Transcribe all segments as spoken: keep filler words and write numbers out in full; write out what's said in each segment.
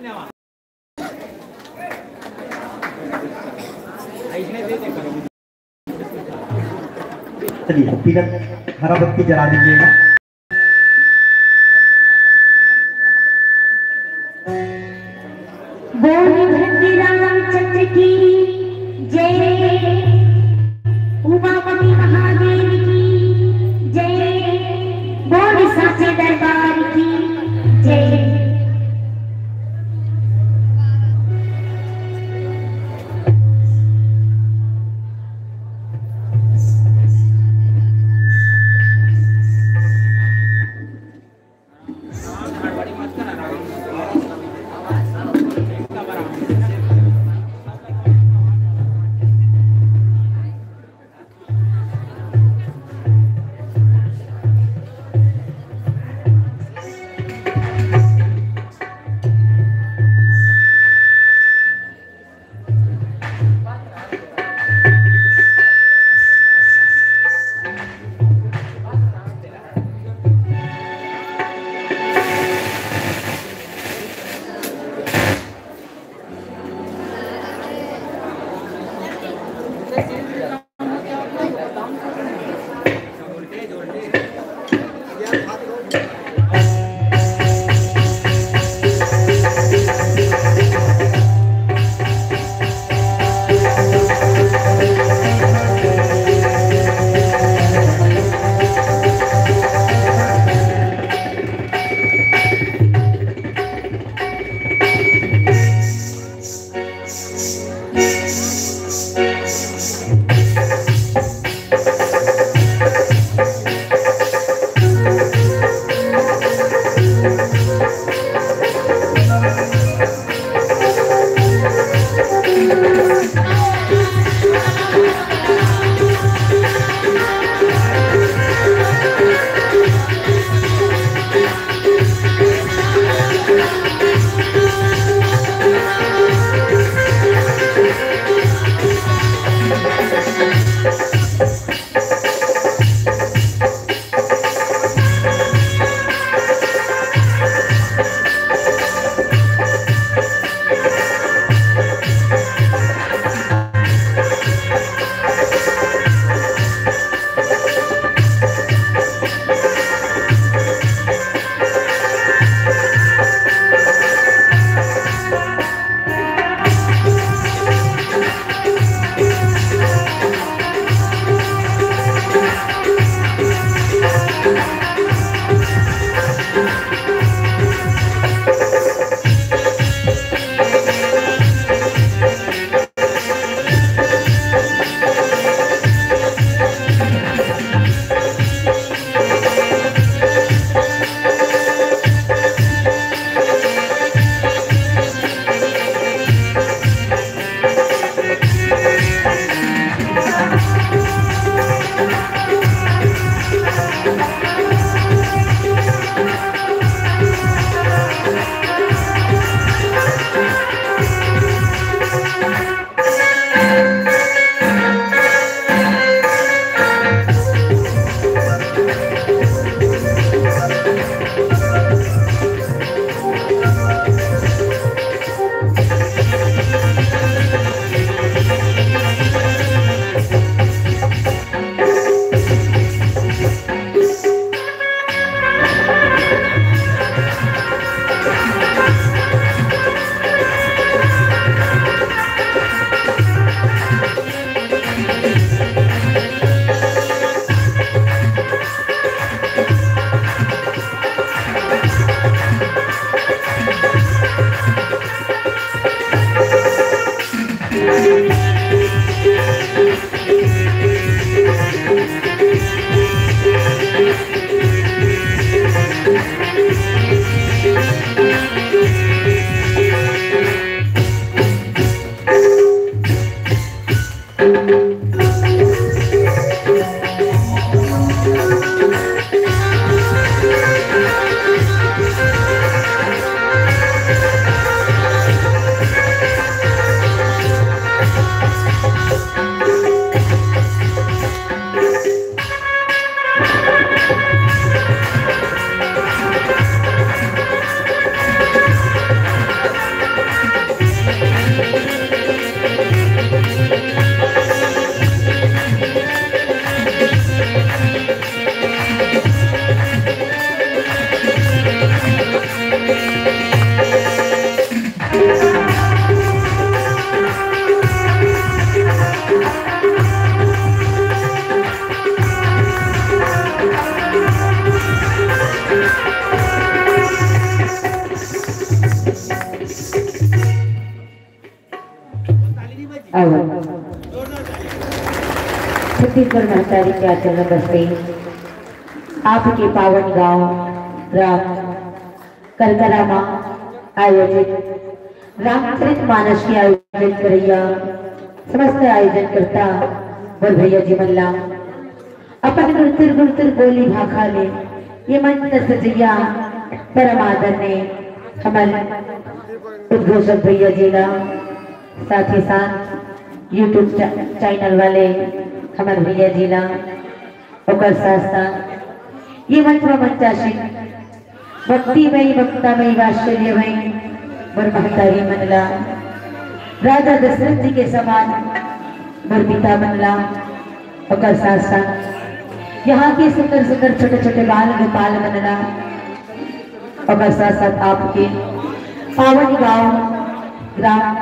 चलिए, पीला हरा बत्ती जला दीजिएगा। बोल भगवान रामचंद्र की जय, उमापति महादेव की जय, बोल साचे दरबार की जय। छत्तीसगढ़ महतारी के आचरण बरसे आपके पावन गांव ग्राम करकरा मा आयोजित रामचरित मानस के आयोजन करैया समस्त आयोजनकर्ता मोर भैया जी मन ला अपन गुरतुर गुरतुर बोली भाखा ले ये मंच ल सजैया परम आदर ने हमर उद्घोषक भैया जी ला, साथ ही साथ YouTube चा-, चैनल वाले हमर भैया जी ला, ओकर साथ साथ ये मंच म मंचासीन भक्तिमय, ममतामय, वात्सल्यमय मोर महतारी मन ला, राजा दशरथ जी के समान मोर पिता मन ला, ओकर साथ साथ यहाँ के सुंदर सुंदर छोटे छोटे बाल गोपाल मन ला, ओकर साथ साथ आपके पावन गांव ग्राम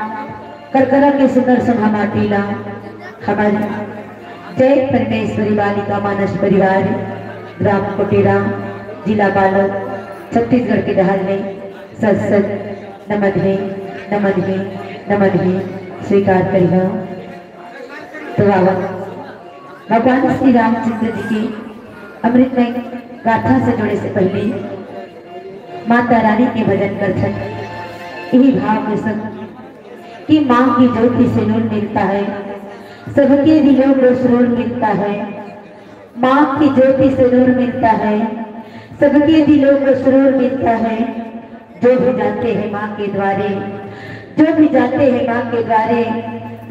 करकरा के सुंदर सुंदर माटी ला हमर जय परमेश्वरी बालिका मानस परिवार ग्राम कोटेरा जिला बालोद छत्तीसगढ़ के डहर ले सत सत नमन हे, नमन हे, नमन हे, स्वीकार करिहा। तो आवत भगवान श्री रामचंद्र जी के अमृतमय गाथा से जुड़े से पहले माता रानी के भजन करथन। यही भाव के संग कि माँ की ज्योति से नूर मिलता है, सबके दिलों को सुरूर मिलता है। माँ की ज्योति से नूर मिलता है, सबके दिलों को सुरूर मिलता है। जो भी जाते हैं माँ के द्वारे, जो भी जाते हैं माँ के द्वारे,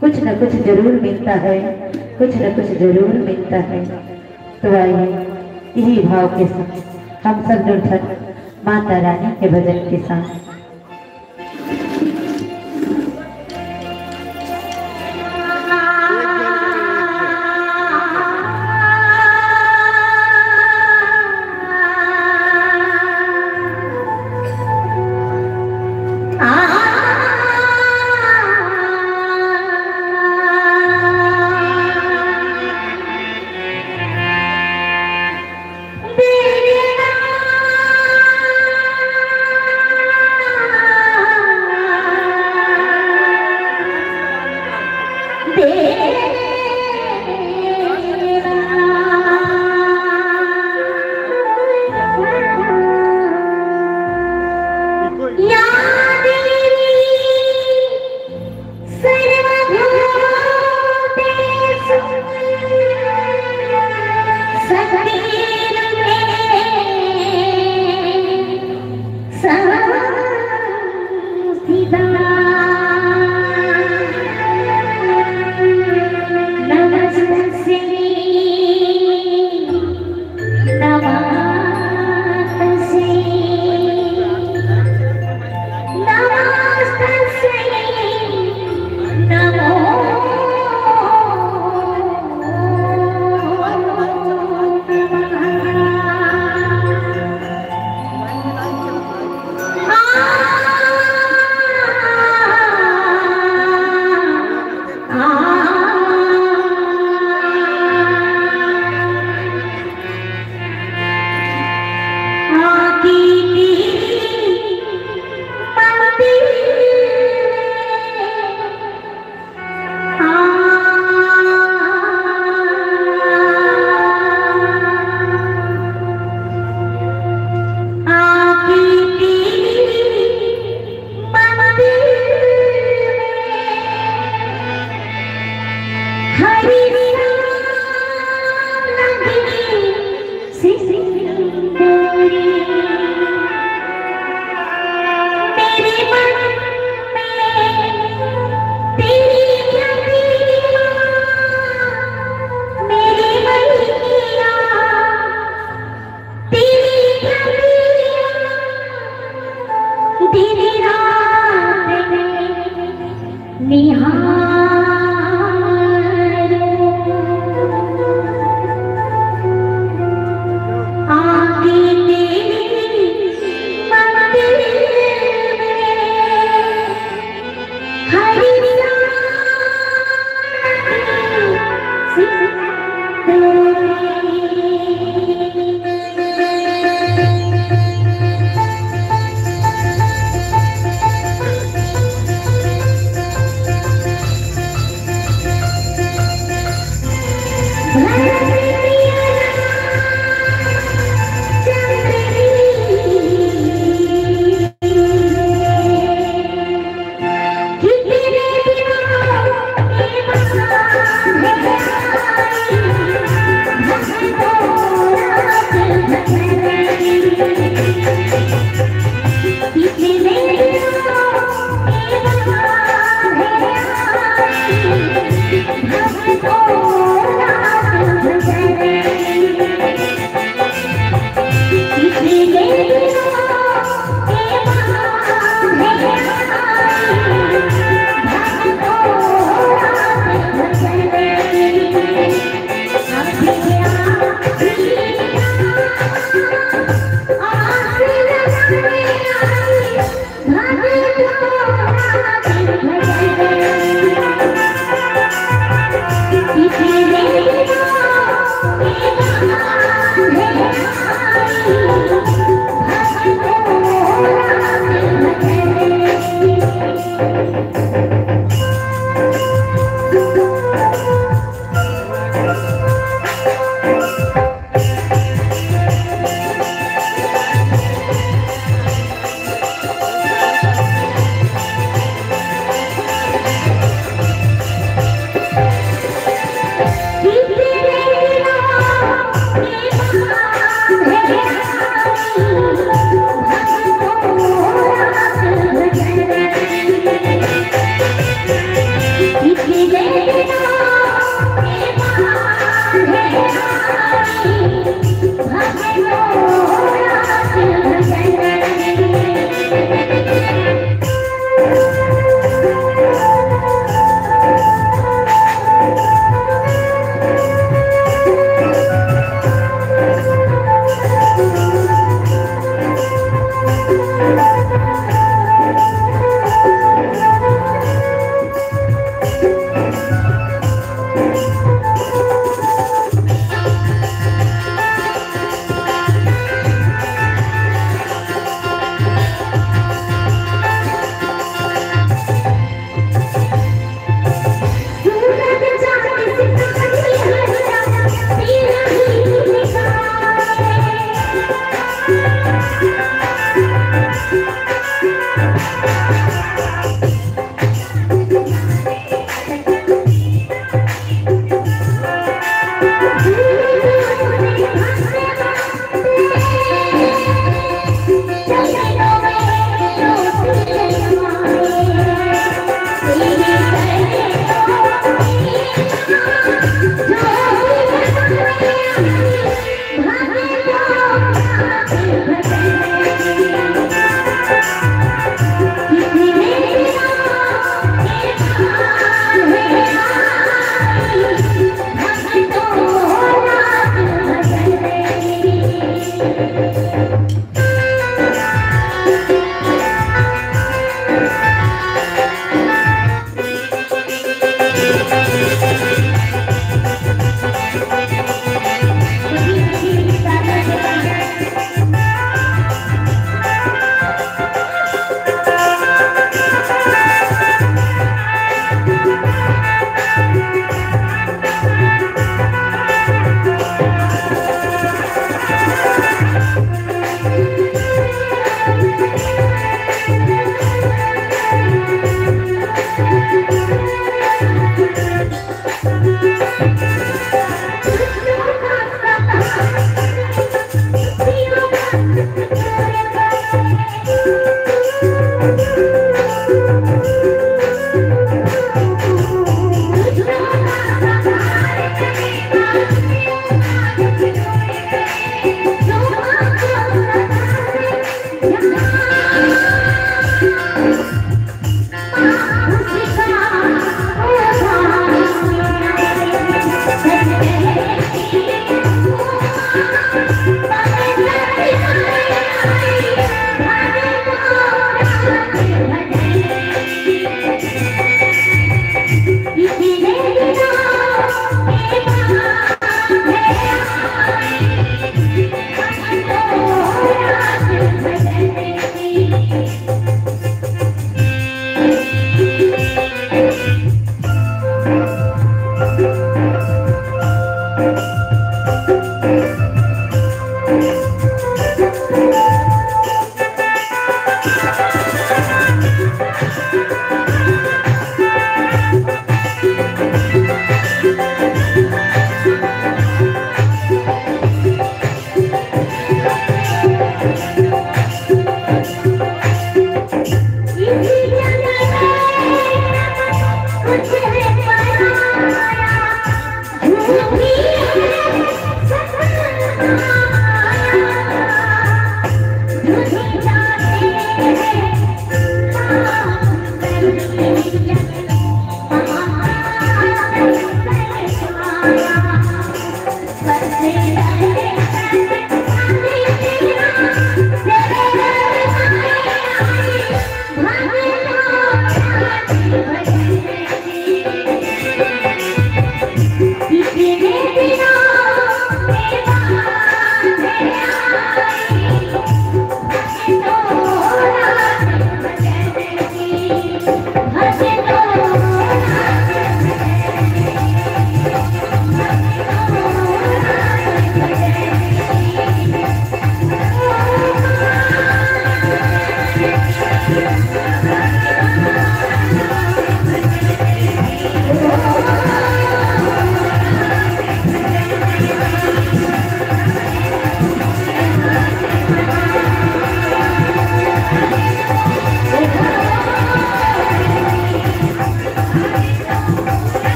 कुछ न कुछ जरूर मिलता है, कुछ न कुछ जरूर मिलता है। तो आइए, यही भाव के साथ हम सब जुड़ कर माता रानी के भजन के साथ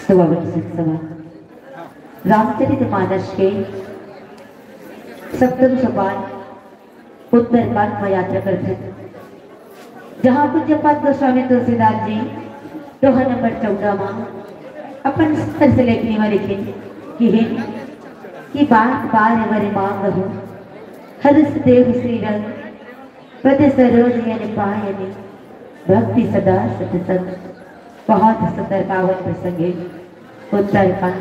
तो बाबा जी, सत्संग रामचरित मानस के सप्तम सोपान उत्तर कांड म यात्रा करथन, जहाँ पूज्यपाद गोस्वामी तुलसीदास जी दोहा नंबर चौदह म अपन सुंदर से लेखनी म लिखिन कि हे, कि बार बार वर मांगहु हरष देहु श्रीरंग, पद सरोज यन पायनि भक्ति सदा सतसंग। बहुत सुंदर पावन प्रसंग हे उत्तरकांड।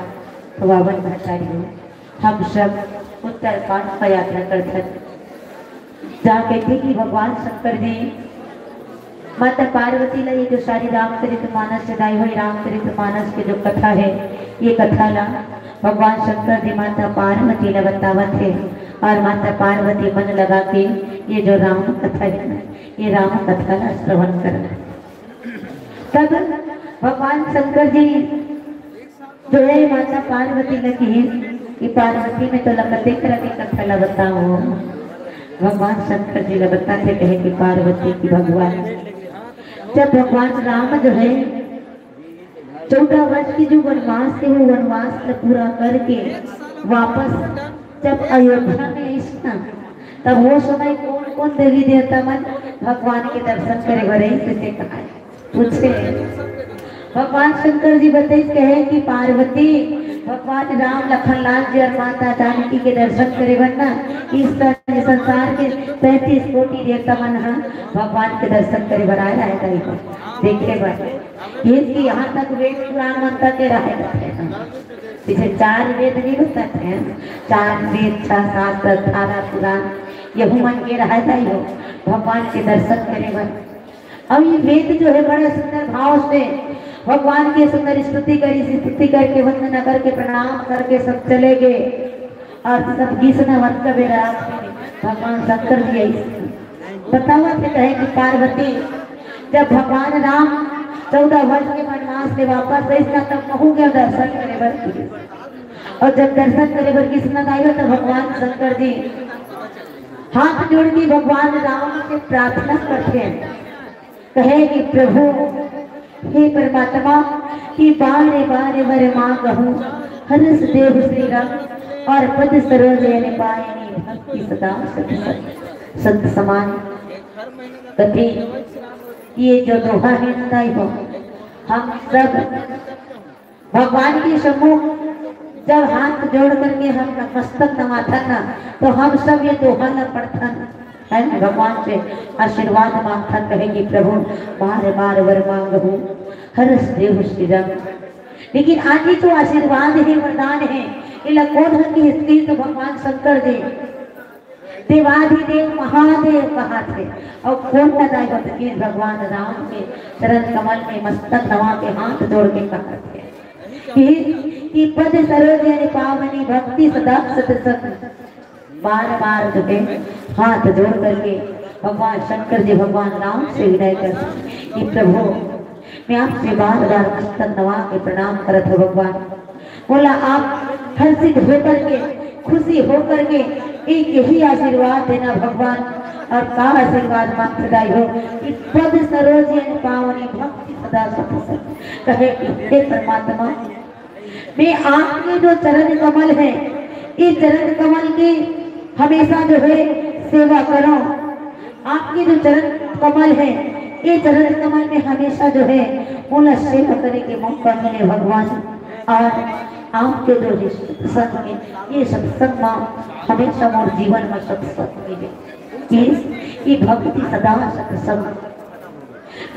तो बाबा जी, हम सब उत्तरकांड का यात्रा करथन, जहाँ कहथे कि भगवान शंकर जी माता पार्वती ला ये जो सारी रामचरित मानस से दाई हुई रामचरित मानस के जो कथा हे, ये कथा ला भगवान शंकर जी माता पार्वती ला बतावत हे और माता पार्वती मन लगा के ये जो राम कथा हे ना, ये राम कथा ला श्रवण करना। तब भगवान शंकर जी जो हे माता पार्वती ला किहिस कि पार्वती, मैं तोला कतेक करा के कथा ला बतावंव। भगवान शंकर जी ला बताथे, कहे कि पार्वती कि भगवान, जब भगवान राम जो हे चौदह वर्ष के जो वनवास हे, वो वनवास ला पूरा करके वापस जब अयोध्या में आइस ना, तब वो समय कौन कौन देवी देवता मन भगवान के दर्शन करे बर आइस, कहा हे। पूछे, भगवान शंकर जी बताइस, कहे कि पार्वती, भगवान राम, लखन लाल जी और माता जानकी के दर्शन करे बर ना, इस तरह संसार के पैंतीस कोटि देवता मन ह भगवान के दर्शन करे बर आए रहे, दाई हो, देखे बर। ये कि यहाँ तक वेद पुराण मन तक के रहे रहे हैं। जैसे चार वेद नहीं बताथे, चार वेद, छह शास्त्र, अठारह पुराण, यहू मन के रहे, दाई हो, भगवान के दर्शन करे बर। अब ये वेद जो हे बड़े सुंदर भाव से भगवान के सुंदर स्तुति करिस, स्तुति करके, वंदना करके, प्रणाम करके सब चले गए। और सब गिसना वत का बेरा भगवान शंकर जी आइस। बतावत हे, कहे कि पार्वती, जब भगवान राम चौदह वर्ष के वनवास से वापस आइस ना, तब महूँ के दर्शन करे बर गिस। और जब दर्शन करे बर गिस ना, दाई हो, तब भगवान शंकर जी हाथ जोड़ के भगवान राम से प्रार्थना करथे, कहे कि प्रभु, हे परमात्मा, कि बारे बारे वर मांगहु हरष देहु श्रीरंग, और पद सरोज यन पायनि भक्ति सदा सत सत। संत समान कथे, ये जो दोहा हे ना, दाई हो, हम सब भगवान के सम्मुख जब हाथ जोड़ करके हम नतमस्तक नवाथन ना, तो हम सब ये दोहा ला पढ़थन, है ना, भगवान से आशीर्वाद मांगथन, कहे कि प्रभु, बार बार वर मांगहु हरष देहु श्रीरंग। लेकिन आज ये जो आशीर्वाद हे, वरदान हे, एला कोन ह किहिस? तो भगवान शंकर जी देवाधिदेव महादेव कहाथे। अउ कोन ला, दाई हो, भगवान राम के चरण कमल में मस्तक नवा के हाथ जोड़ के कहाथे कि, कि पद सरोज यन पावनि भक्ति सदा सत सत। बार बार जो हे हाथ जोड़ करके भगवान शंकर जी भगवान राम से विनय करथे कि प्रभु, मैं आपसे बार बार मस्तक नवा के प्रणाम करत हँव भगवान। मोला आप हर्षित होकर के, खुशी होकर के एक यही आशीर्वाद देना भगवान। और का आशीर्वाद मांगथे, दाई हो, कि पद सरोज यन पावनि भक्ति सदा सत सत। कहे कि हे परमात्मा, मैं आपके जो चरण कमल हे, ये चरण कमल की हमेशा जो हे सेवा करँव। आपके जो चरण कमल हे, ये चरण कमल में हमेशा जो हे मोला सेवा करे के मौका मिले भगवान। और आपके जो है सत्संग में, ये सत्संग में हमेशा मोर जीवन में सत्संग मिले। ये, ये भक्ति सदा सत्संग।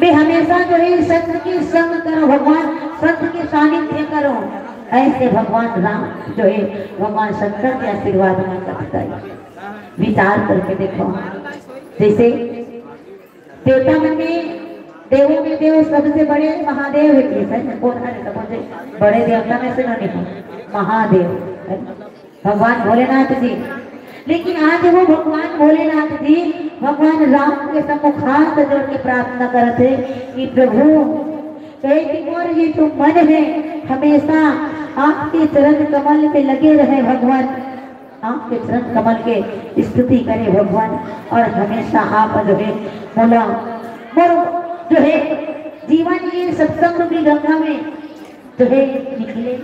मैं हमेशा जो है संत के संग करो भगवान, संत के सानिध्य करो। ऐसे भगवान राम जो है भगवान शंकर के आशीर्वाद में करता है। विचार करके देखो, जैसे देवता मन में, देवों में देव सबसे बड़े महादेव है, ये सही में कौन है, तो बोलते बड़े देवता में से ना नहीं, महादेव है, भगवान भोलेनाथ जी। लेकिन आज वो भगवान भोलेनाथ जी भगवान राम के सम्मुख हाथ जोड़ के प्रार्थना करत हे कि प्रभु, कहे कि मोर ये जो मन है हमेशा आपके चरण कमल पे लगे रहे भगवान, आपके चरण कमल के स्तुति करे भगवान। और हमेशा आप जो है मोला, मोर जो है जीवन ये सत्संग रूपी गंगा में जो है निकले,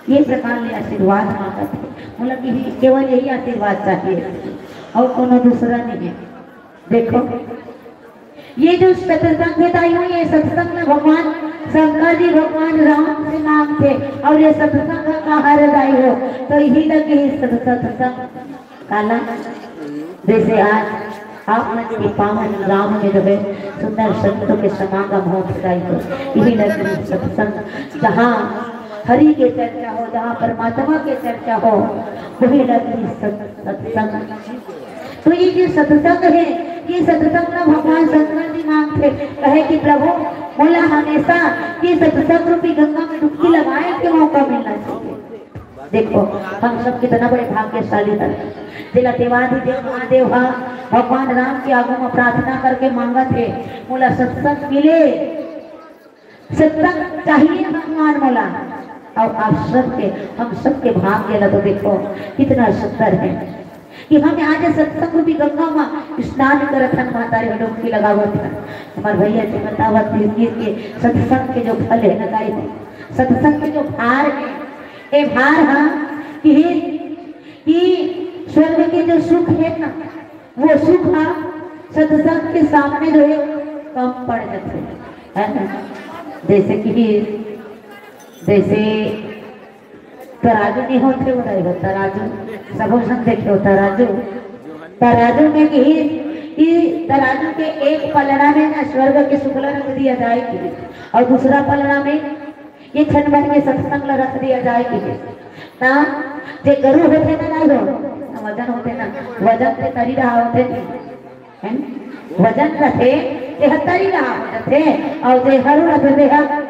ये प्रकार ले आशीर्वाद मांगत है। मोला कि केवल यही आशीर्वाद चाहिए और कोनो दूसरा नहीं है। देखो, ये जो सत्संग है दाई हो, ये सत्संग में भगवान शंकर जी भगवान राम से मांगथे और ये सत्संग का कहा रे दाई हो, तो यही लगे सत-, सत्संग काला। जैसे आज आप मन के पावन राम में जो है सुंदर संतों के समागम होत हे दाई हो, यही लगे सत्संग, जहाँ हरि के चर्चा हो, जहाँ परमात्मा के चर्चा हो, वही लगे सत-, सत्संग। तो ये जो सत्संग है, ये सत्संग ना भगवान शंकर जी मांगथे, कहे कि प्रभु, मोला हमेशा ये सत्संग रूपी गंगा में डुबकी लगाए के मौका मिलना चाहिए। देखो, हम सब कितना बड़े भाग्यशाली हन, जेला देवाधिदेव महादेव हा भगवान राम के आगू में प्रार्थना करके मांगत हे, मोला सत्संग मिले, सत्संग चाहिए भगवान मोला। और आप सबके, हम सबके भाग्य ला तो देखो, कितना सुंदर है कि हम आज सत्संग रूपी गंगा में स्नान करत हन, महतारी में डुबकी लगावत हन। हमार भैया जी बतावत हे कि सत्संग के जो फल है ना, दाई हो, सत्संग के जो भार है, ए भार हा कि, कि स्वर्ग के जो सुख है ना, वो सुख हा सत्संग के सामने जो है कम पड़ जाथे, है ना? जैसे कि, जैसे तराजू नहीं होथे, वो दाई हो, तराजू, सबो झन देखे हो तराजू। तराजू में कि, कि तराजू के एक पलड़ा में ना स्वर्ग के सुख ला रख दिया जाए कि, और दूसरा पलड़ा में ये क्षण भर के सत्संग ला रख दिया जाए कि ना, जे गरु होथे ना, दाई हो, वजन होथे ना, वजन के तरी रहा होथे, है ना? वजन रथे, ते ह तरी रहा होथे, और जे हरू रथे, ते ह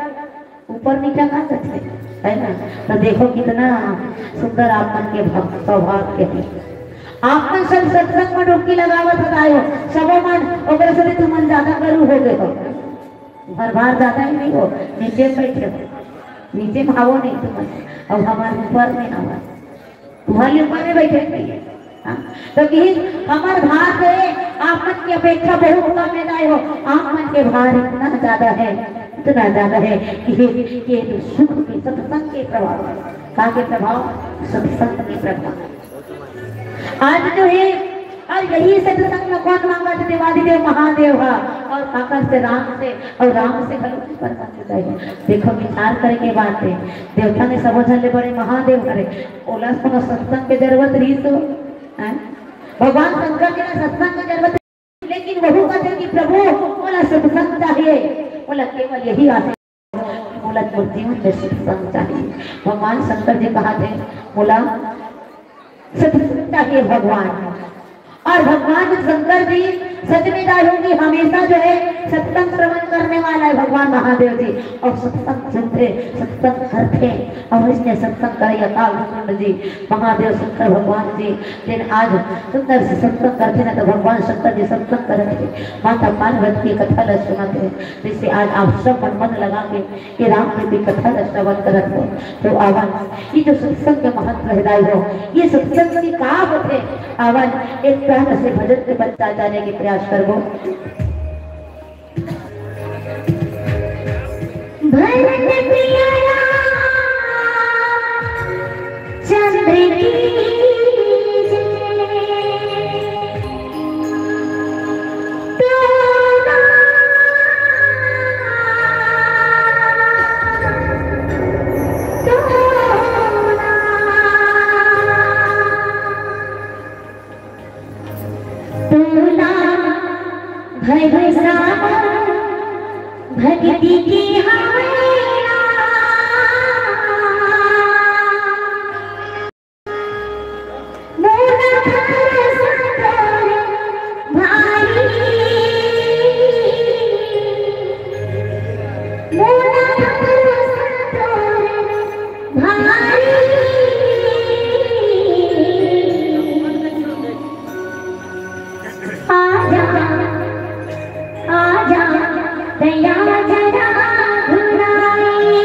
ऊपर नीचा का करथे, है ना? तो देखो कितना सुंदर आप मन के भक्त स्वभाव के हैं। आप मन सब सत्संग में डुबकी लगावत हव, दाई हो, सबो मन, ओकरे से भी तुमन ज्यादा गरु हो गए हो। तुम्हार भार ज्यादा ही नहीं हो, नीचे में बैठे हो, नीचे में आवो नहीं तुम, अब हमारे ऊपर में आवा, तुम्हारे ऊपर में बैठे नहीं है। हाँ? तो कि हमार भार से आप मन की अपेक्षा बहुत कम है, दाई हो, आप मन के भार इतना ज्यादा है, इतना ज्यादा है कि ये, ये तो सुख के सत्संग के प्रभाव है। का के प्रभाव? सत्संग के प्रभाव। आज जो है, और यही सत्संग में कौन मांगा? तो देवादिदेव महादेव हा, और काकर से? राम से, और राम से घलो ऊपर पहुंच गए। देखो, विचार करे के बात है, देवता में सबो झन ले बड़े महादेव हरे, ओला कोनो सत्संग के जरूरत रही तो, हैं? भगवान शंकर जी ला सत्संग के जरूरत, लेकिन वहू कहते कि प्रभु, मोला सत्संग चाहिए, मोला केवल यही आशीर्वाद, मोला मोर जीवन में सत्संग चाहिए। भगवान शंकर जी कहा थे, मोला सत्संग चाहिए भगवान। और भगवान शंकर जी सच में, दाई हो, कि हमेशा जो है सत्संग श्रवण करने वाला है भगवान महादेव जी, और सत्संग सुनथे, सत्संग करथे, और इसने सत्संग करे अकाल रूप जी, महादेव शंकर भगवान जी, जेन आज सुंदर से सत्संग करथे ना, तो भगवान शंकर जी सत्संग करत हे, माता पार्वती के कथा ला सुनत हे। जैसे आज आप सब मन, मन लगा के ये राम जी की कथा ला श्रवण करत हो, तो आवन, ये जो सत्संग के महत्व है, दाई हो, ये सत्संग की का होथे, आवन, एक तरह से भजन के पंचायत जाने के प्रयास करबो। भरत प्रिया रामचंद्र की जय। भारी। आजा, आजा, दया जरा घुराई।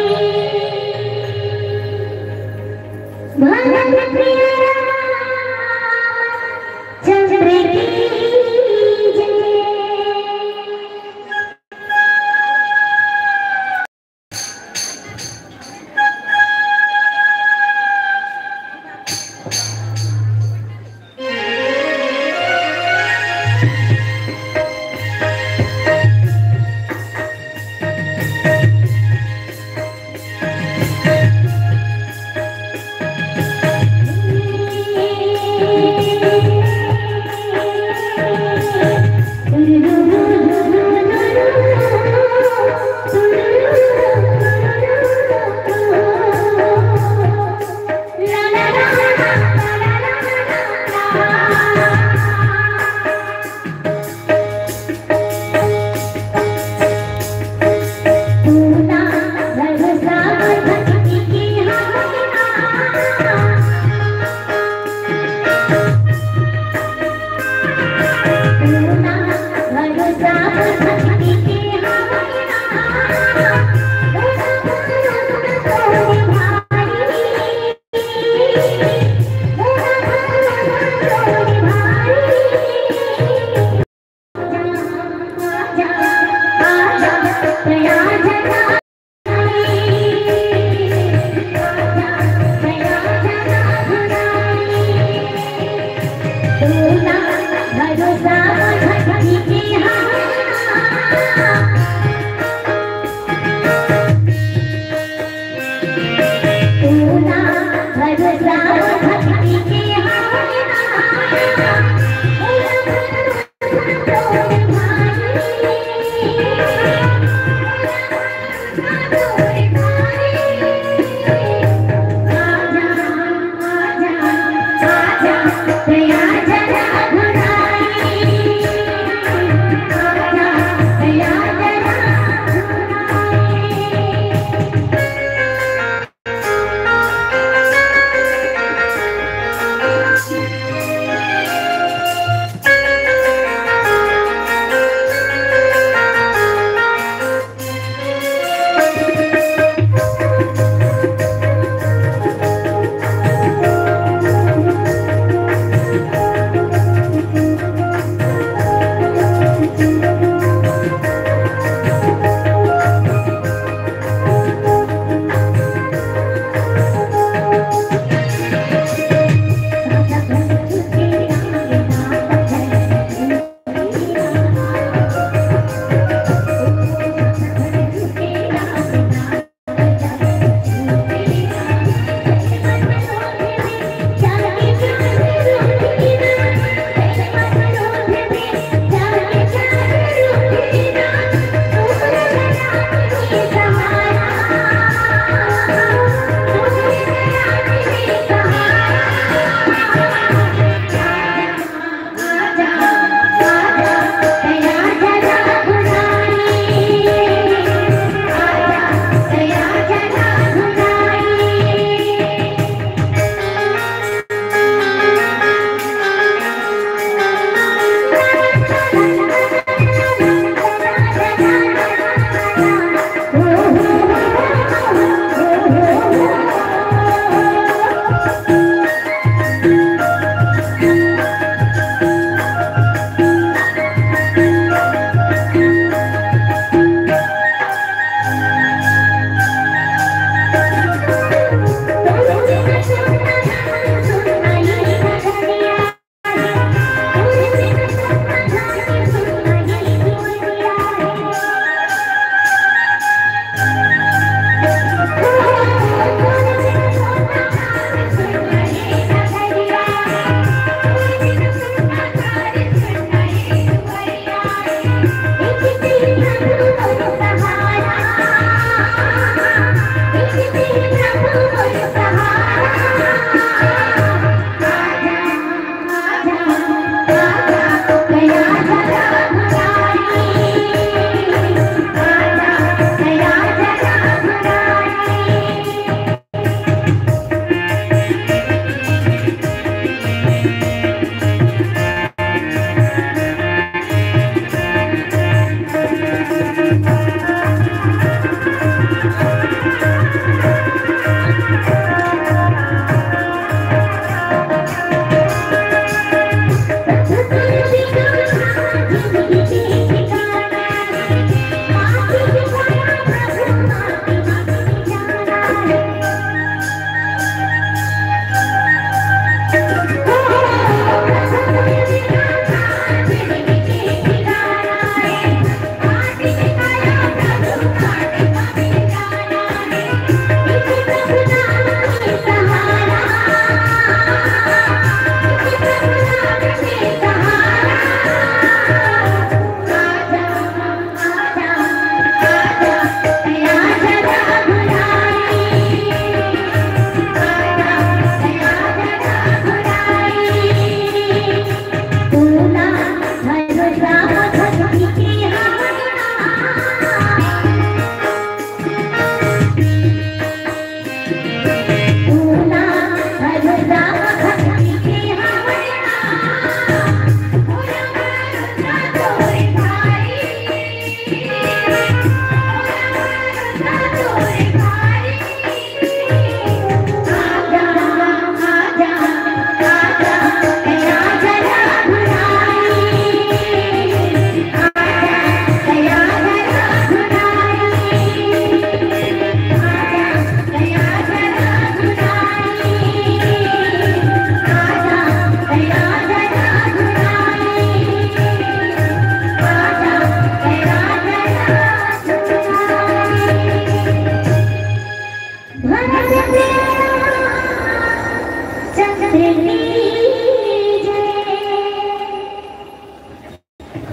भगत प्रिय राम चंद्र की जय।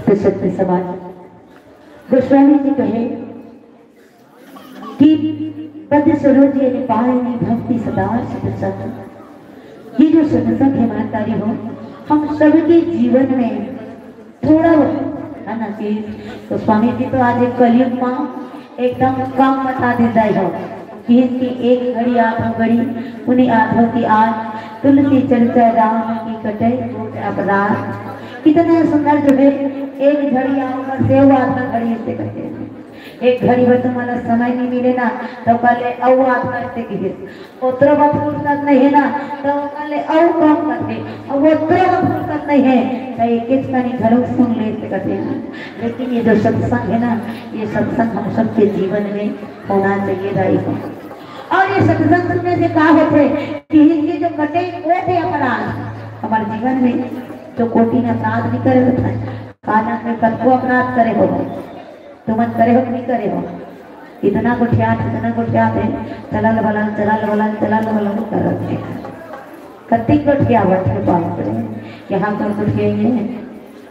तो सत्य समाज गोस्वामी जी कहे कि पद सरोज यहि पावनी भक्ति सदा सत्संग। ये जो सत्संग है महतारी हो, हम सबके जीवन में थोड़ा बहुत, है ना, कि तो स्वामी जी तो आज एक कलयुग में एकदम कम बता देता है हो कि इनकी एक घड़ी आधो घड़ी, उन्हीं आधो की आज तुलसी चर्चा राम की कटे कोट अपराध। कितना सुंदर जो है, एक घड़ी आधो से वो आधा घड़ी इसे कहते हैं। एक घड़ी बर तुम्हारा समय नहीं मिले ना, तो कल अउ आधा इसे गिरे। ओतरो बर फुर्सत नहीं है ना, तो कल अउ कम करते। अब ओतरो बर फुर्सत नहीं है, तो एक एक कनी घलो सुन ले सकते हैं। लेकिन ये जो सत्संग है ना, ये सत्संग हम सबके जीवन में होना चाहिए दाई हो। और ये सत्संग सुनने से का होथे कि इनके जो कटे कोट अपराध हमारे जीवन में जो कोटि अपराध नहीं करे होता है, का नाम में कतको अपराध करे हो, तुमन करे हो कि नहीं करे हो? इतना गोठियात, इतना गोठियात है, चलल बलन, चलल बलन, चलल बलन करत है। कतिक गोठियावत है, बाप रे, यहाँ पर गोठियाई है,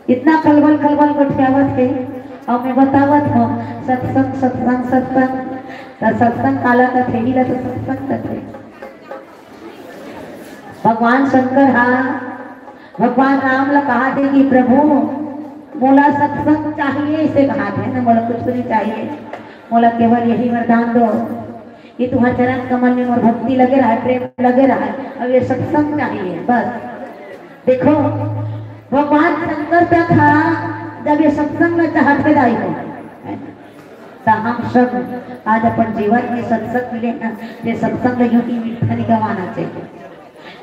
इतना खलबल खलबल गोठियावत है। और मैं बतावत हूँ, सत्संग, सत्संग, सत्संग। त सत्संग काला कथे? ही ला तो सत्संग कथे। भगवान शंकर हा भगवान राम ला कहा थे कि प्रभु, मोला सत्संग चाहिए, इसे कहा थे ना, मोला कुछ नहीं चाहिए, मोला केवल यही वरदान दो कि तुम्हारे चरण कमल में मोर भक्ति लगे रहे, प्रेम लगे रहे, अब ये सत्संग चाहिए बस। देखो, भगवान शंकर तक हा जब ये सत्संग में चाहते दाई हो, है ना? त हम सब आज अपन जीवन में सत्संग मिले ना, ये सत्संग यूं ही मीठा नहीं गवाना चाहिए।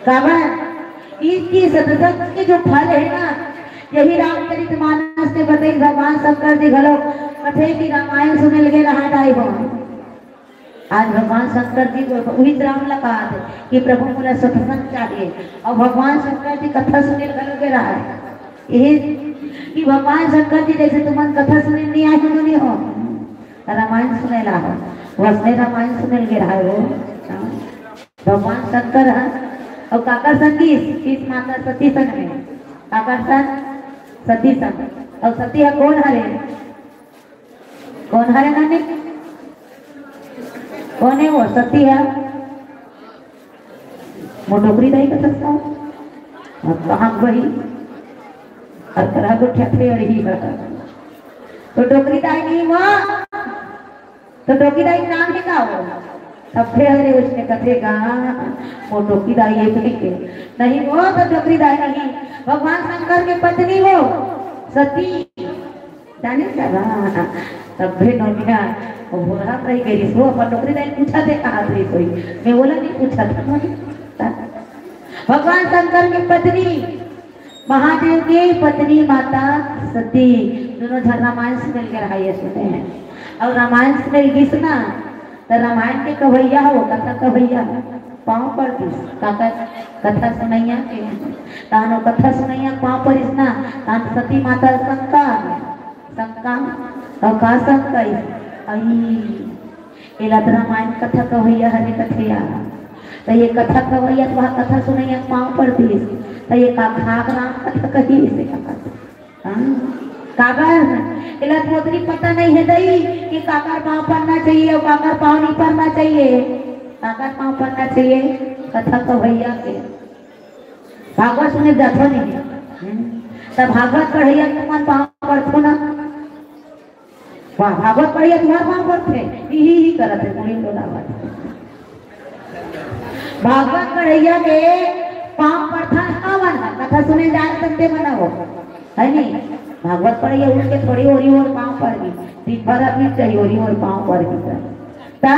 काबर? इनकी सत्संग के जो फल है ना, यही रामचरित मानस के बताई। भगवान शंकर जी घलो कथे कि रामायण सुने लगे रहा दाई हो। आज भगवान शंकर जी को वही राम ला कहा थे कि प्रभु मोला सत्संग चाहिए, और भगवान शंकर जी कथा सुने लगे रहा है। ये कि भगवान शंकर जी जैसे तुमन कथा सुने नहीं आए हो, नहीं हो, रामायण सुने ला हो, वसने रामायण सुने लगे रहा हो। भगवान शंकर है और काकर संग गिस, गिस माता सती संग में, काकर संग, सती संग। और सती है कौन हरे? कौन हरे नानी? कौन है वो सती है? वो डोकरी दाई का सस्ता? अब कहाँ वही? हर तरह को ठेठे अड़ी है। तो डोकरी दाई नहीं हुआ, तो डोकरी दाई नाम है का हो? तब फिर अरे उसने कथे गा, वो डोकरी दाई ये भी के। नहीं वो तो डोकरी दाई नहीं, भगवान शंकर के पत्नी हो सती। जाने का ना? तब भी नोनिया वो राम रही गई रिस, वो अपन नौकरी नहीं पूछा थे, कहाँ थे सोई, मैं बोला नहीं पूछा था। भगवान शंकर की पत्नी, महादेव की पत्नी माता सती, दोनों झन रामायण से मिलकर रहा, ये सुने हैं। और रामायण से मिल गई ना, तो रामायण के कवैया हो, कथा कवैया हो, पाँव पर दिस, काकर कथा सुनैया के, तानो कथा सुनैया पाँव पर इस ना, तान सती माता शंका, शंका, और का शंका इस, आई, एला तो रामायण कथा कवैया हरे कथे यार। तो ये कथा कवैया तो वहाँ कथा सुनैया पाँव पर दिस। तो ये का खाक राम कथा कही इसे का कथा? हाँ। काबर? एला तो ओतनी पता नहीं है दई कि काकर पाँव पड़ना चाहिए और काकर पाँव नहीं पड़ना चाहिए। काकर पाँव पड़ना चाहिए? कथा कवैया के। भागवत सुने जाथो नहीं। हम्म। तब भागवत पढ़ैया तुमन पाँव पड़थो ना। वाह, भागवत पढ़िया तुंहर पाँव पड़थे, ही, ही, ही करत हे, मुड़ी डोलावत। भागवत पढ़ैया के पाँव पड़थन हमन ह, कथा सुने जाए सकते मना हो, है नहीं? भागवत पढ़ैया उठ के थोड़ी ओरी ओर पाँव पड़ गई, दिन भर अभी चाहिए ओरी ओर पाँव पड़ गई। ता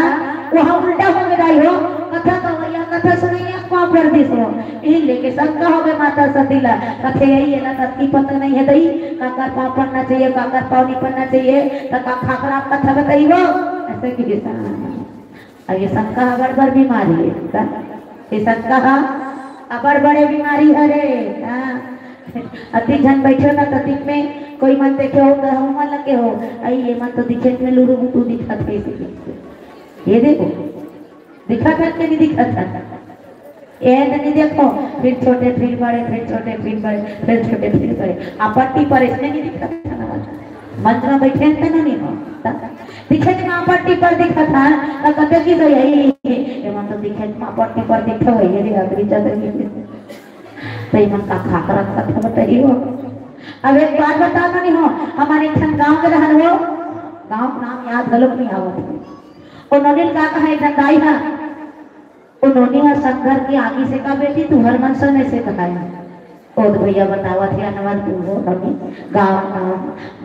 वहाँ उल्टा हो गया हो, कथा कवैया, कथा सुनैया पाँव पड़ दिस हो। यही लेके शंका हो गए माता सती ला, कथे यही है ना, तत्की पता नहीं है दई, काकर पाँव पड़ना चाहिए, काकर पाँव नहीं पड़ना चाहिए, तो का खाकरा कथा बताई हो, ऐसे की किसान। अब ये शंका अबड़ बड़ बीमारी है, का? ये शंका हा अबड़ बड़े बीमारी हरे, हाँ। अति झन बैठे ना ततिक में, कोई मन देखे हो तो हम मन लगे हो, आई ये मन तो दिखे में लुरु बुटू दिखत है इसी के। ये देखो, दिखत है कि नहीं दिखत है? ये तो नहीं देखो, फिर छोटे, फिर बड़े, फिर छोटे, फिर बड़े, फिर छोटे, फिर बड़े। आपत्ति पर इसने नहीं दिखत है ना। मंच में बैठे हैं तो नहीं हो। दिखे तो आपत्ति पर दिखत है, तो कते की तो यही, ये मन तो दिखे तो आपत्ति पर दिखे हो, ये भी अगली चतुर्थी। तो ये मन का खाकरा कथा बताइए हो। अब एक बात बता दो नहीं हो, हमारे एक ठन गाँव के रहन हो, गाँव के नाम याद गलत नहीं आवत है। ओ नोनी ल का कहा एक झन दाई हा, ओ नोनी हा संघर के आगी से का बेटी तू हर मन समय से कहा है। ओ तो भैया बतावत हे अनवर तू हो नोनी, गाँव नाम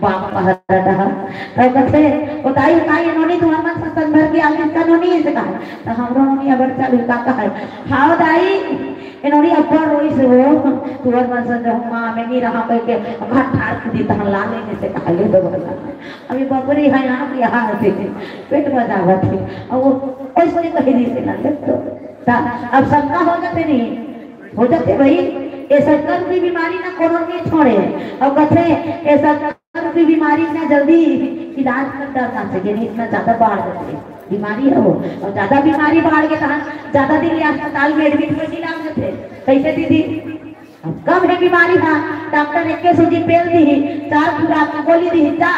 बाप पहाड़ा डहा। तो कथे, ओ दाई का ये नोनी तू हर मन से संघर के आगी से का नोनी से कहा है। तो हमरो नोनी अबड़ चालू का कहा है। हाँ दाई, ए नोनी अब्बड़ रोइस हो, तुहर मन से जब माँ में नहीं रहा कह के, अब्बड़ ठार कूदी तहन ला लेने से कहा ले दो भैया। अभी बबरी है यहाँ की यहाँ से पेट बजावत है। अब वो ऐसे कह दी से ना ले तो। ता, अब शंका हो जाते नहीं, हो जाते भाई। ये शंकर की बीमारी ना कोनो नहीं छोड़े। अब कहते ये शंकर की बीमारी ना जल्दी इलाज कर डरना चाहिए, नहीं इतना ज्यादा बढ़ जाते बीमारी है वो। और ज्यादा बीमारी बढ़ के कहा ज्यादा दिन ये अस्पताल में एडमिट होने लग जाते। कैसे दीदी? अब कम है बीमारी ना, डॉक्टर एक के सूजी पेल दी, चार खुराक की गोली दी, जा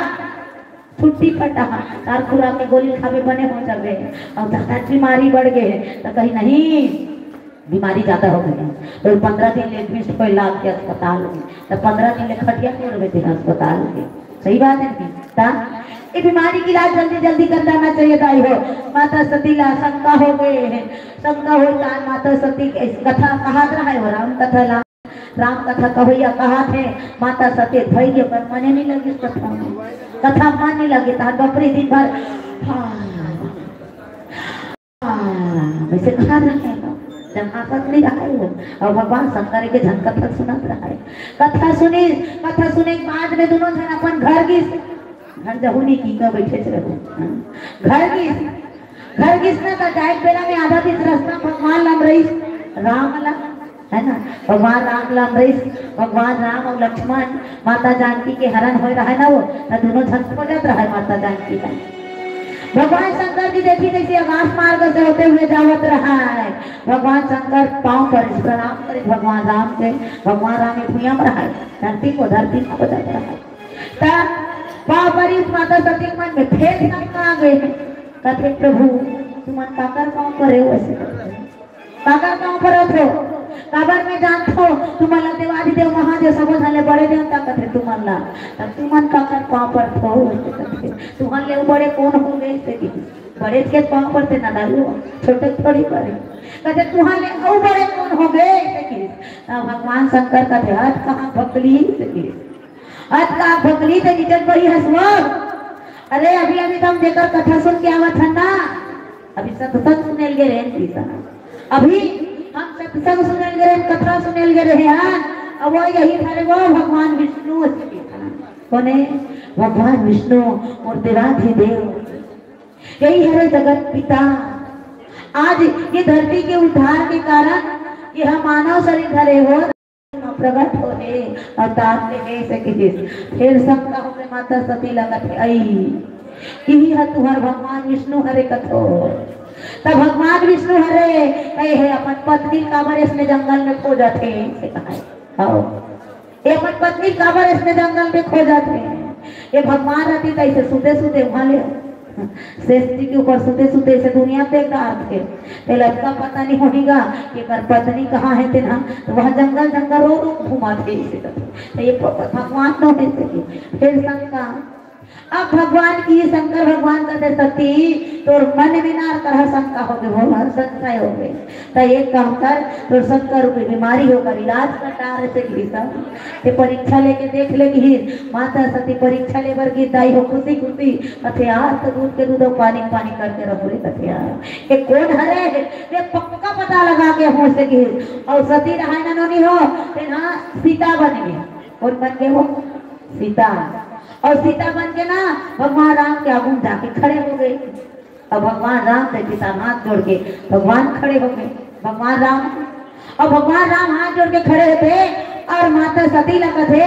छुट्टी पटा, चार खुराक की गोली खावे बने हो जावे। और ज्यादा बीमारी बढ़ गए तो कहीं नहीं, बीमारी ज्यादा हो गई तो पंद्रह दिन ले एडमिट कोई लाग के अस्पताल में, तो पंद्रह दिन ले खटिया में रहे दिन अस्पताल में। सही बात है नहीं? ता ये बीमारी की इलाज जल्दी जल्दी कर देना चाहिए दाई हो। माता सती ला शंका हो गए हैं, शंका हो जाए माता सती के कथा कहा रहा है वो राम कथा ला। राम कथा कहोइया कहाथे, माता सती धोई के ओकर मने नहीं लगिस कथा में। कथा मन नहीं लगे, तहार बपरी दिन भर, हाँ, हाँ, वैसे कहा रहे हैं, जब हाँसत नहीं रहा है वो। और भगवान शंकर के झन कथा सुनत रहा है। कथा सुनी, कथा सुने के बाद में दोनों झन अपन घर गिस, घर जहू नहीं की का बैठे से रहो, हाँ? घर गिस, घर गिस ना, तो जाए के बेला में आधा दिन रास्ता भगवान लम रही, राम ला, है ना? भगवान राम लम रही, भगवान राम और लक्ष्मण, माता जानकी के हरण होए रहा है ना वो, तो दोनों झन खोजत रहा है माता जानकी का। भगवान शंकर जी देखी जैसे आकाश मार्ग से होते हुए जावत रहा है। भगवान शंकर पाँव पर प्रणाम करे भगवान राम के, भगवान राम एक भुइयां पर है, धरती को धरती को खोजत रहा है। तब पाँव परी माता सती के मन में फेर शंका आ गए। कहते, "प्रभु, तुमन काकर पाँव परे हो ऐसे?" "काकर पाँव परत हो? काबर मैं जानत हो, तुमन ला देवादिदेव महादेव सबो झन ले बड़े देवता कहते तुमन ला। तब तुमन काकर पाँव परत हो?" ऐसे कहते, "तुमन ले बड़े कोन हो गए?" ऐसे कि बड़े के पाँव परते ना दारू, छोटे थोड़ी परे। कहते, "तुमन ले अउ बड़े कोन हो गए?" ऐसे कि तब भगवान शंकर कहते, "अत कहाँ भकली?" ऐसे कि अत का भकली ते निकट वही हसवा। अरे, अभी अभी तो हम जेकर कथा सुन के आवत हन ना, अभी सत्संग सुनेल गे रहे हैं जी साहब। अभी हम सत्संग सुनेल गे रहे हैं, कथा सुनेल गे रहे हैं। अब वो यही थारे वो भगवान विष्णु अइसे कथे। कोने? भगवान विष्णु और देवाधिदेव, यही हरे जगत पिता। आज ये धरती के उद्धार के कारण ये हम मानव शरीर धरे हो, प्रगट होहे, अवतार लेहे अइसे कहिस। फेर शंका होगे माता सती लगत हे, अई, इही ह तुहर भगवान विष्णु हरे कथो। त भगवान विष्णु हरे कहे हे, अपन पत्नी काबर इसने जंगल में खोजत हे, अइसे कहे। हाँ। ये अपन पत्नी काबर इसने जंगल में खोजत हे? ये भगवान रहती त अइसे सुते सुते उहाँ ले सेज के ऊपर सुते सुते अइसे दुनिया देख डारथे। तेला अतका पता नहीं होही गा कि एकर पत्नी कहाँ हे तेन हा, त वह जंगल जंगल रो रो घूमत हे अइसे कथे। त ये प-, प-, भगवान तो हे अइसे कथे। फेर शंका, अब भगवान की, शंकर भगवान कथे, सती, तोर मन में ना तरह शंका होगे, वो हर संशय होगे। त एक काम कर, तोर शंका रूपी बीमारी हे ओकर इलाज कर डार अइसे कहिस। ते परीक्षा लेके देख ले कहिस। माता सती परीक्षा ले बर गिस, दाई हो खुशी खुशी। कथे, आज तो दूध के दूध अउ पानी पानी करके रहूँ रे, कथे यार। ये कोन हरे? ये पक्का पता लगा के हूँ अइसे कहिस। अउ सती रहाय ना नोनी हो, तेन हा सीता बन गे। कोन बन गे वो? सीता। अउ सीता बन के ना भगवान राम के आगू में जाके खड़े होगे। अउ भगवान राम से सीता हाथ जोड़ के भगवान खड़े होगे। भगवान राम, अउ भगवान राम हाथ जोड़ के खड़े होथे अउ माता सती ला कथे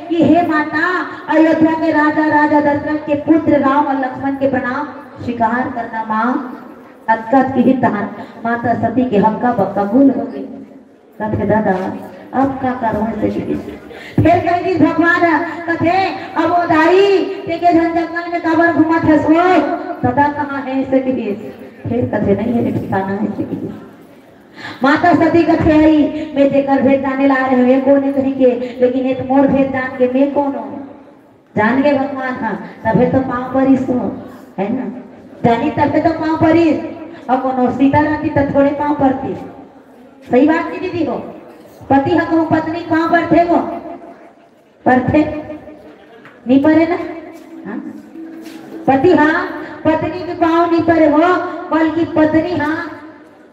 कि हे माता, अयोध्या के राजा, राजा दशरथ के पुत्र राम अउ लक्ष्मण के प्रणाम स्वीकार करना माँ। अतका कहिस तहान माता सती के हक्का बक्का गुल होगे। कथे, दादा, अब का करहूँ अइसे कहिस। फेर कहि दिस भगवान ह, कथे, अब वो दाई, ते के झन जंगल में काबर घूमत हस वो? दादा कहाँ हे अइसे कहिस। फेर कथे, नहीं हे, ठिकाना हे अइसे कहिस। माता सती कथे, अई, मैं जेकर भेद जाने ला रहे हूँ, ये कोन हे कहीं के, लेकिन ये तो मोर भेद जान गे, मैं कोन हूँ? जान गे भगवान, हाँ, तभे तो पाँव परिस वो, हे ना? जानिस तभे तो पाँव परिस, अउ कोनो सीता रहती त थोड़े पाँव परतिस। सही बात नहीं दीदी हो? पति हा कहूँ पत्नी पाँव परथे वो? परथे? नहीं परे ना? हाँ? पति हा पत्नी के पाँव नहीं परे वो, बल्कि पत्नी हा